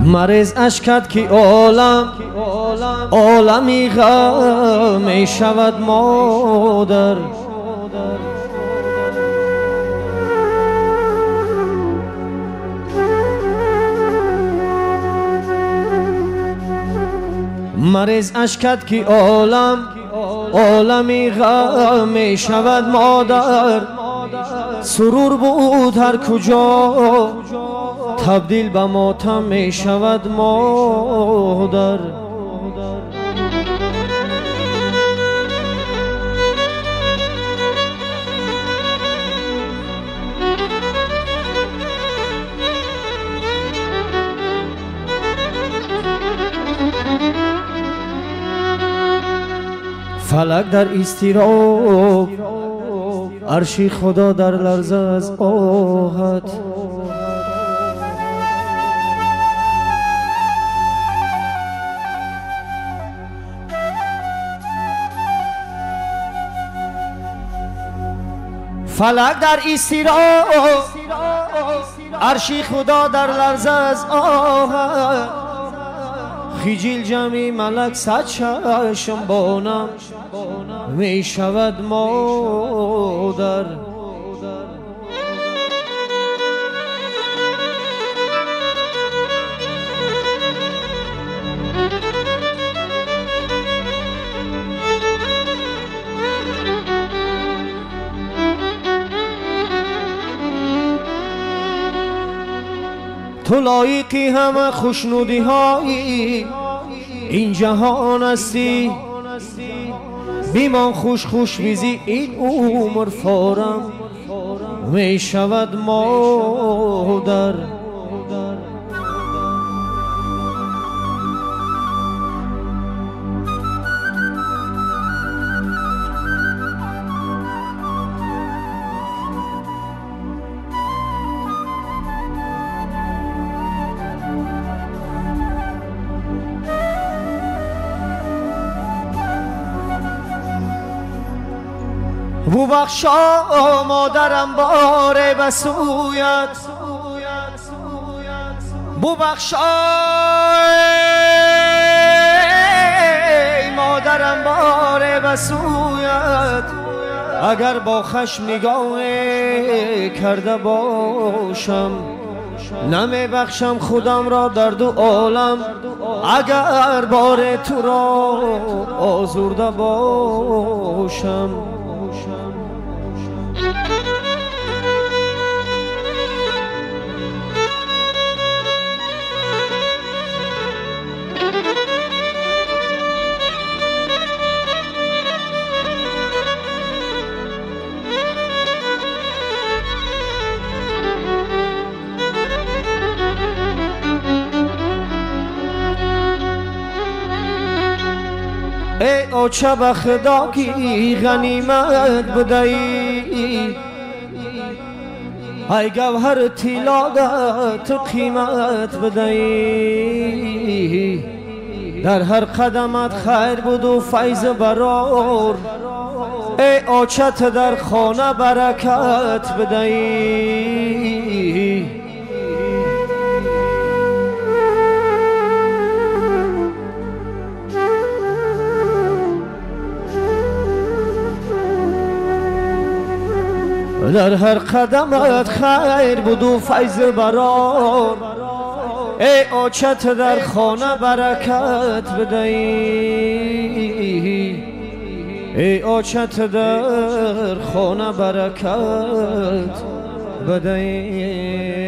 Марез ашкат ки олам олами ғам мешавад модар. Марез ашкат ки олам олами ғам мешавад модар. Сурур буд ҳар куҷо табдил ба мотам мешавад модар. Фалак дар изтироб, арши Худо дар ларза аз оҳат. Фалак дар изтироб, арши Худо дар ларза аз оҳат. Хиҷил ҷамъи малак сад чашм бонам мешавад модар. Ту лоиқи ҳама хушнудиҳои ин ҷаҳон ҳастӣ, бимон хуш хуш визӣ ин умр форам мешавад модар. Бубахшо модарам боре ба сӯят, бубахшо модарам боре ба сӯят, агар бо хашм нигоҳе карда бошам, намебахшам худамро дар ду олам, агар боре туро озурда бошам. Эй оча ба Худо ки ғанимат будаӣ, ай гавҳар тилло ту қимат будаӣ, дар ҳар қадамат хайр буду файз барор, эй оча ту дар хона баракат будаӣ. Дар ҳар қадамат хайр буду файз барор, эй оча ту дар хона баракат будаӣ, эй оча ту дар хона баракат будаӣ.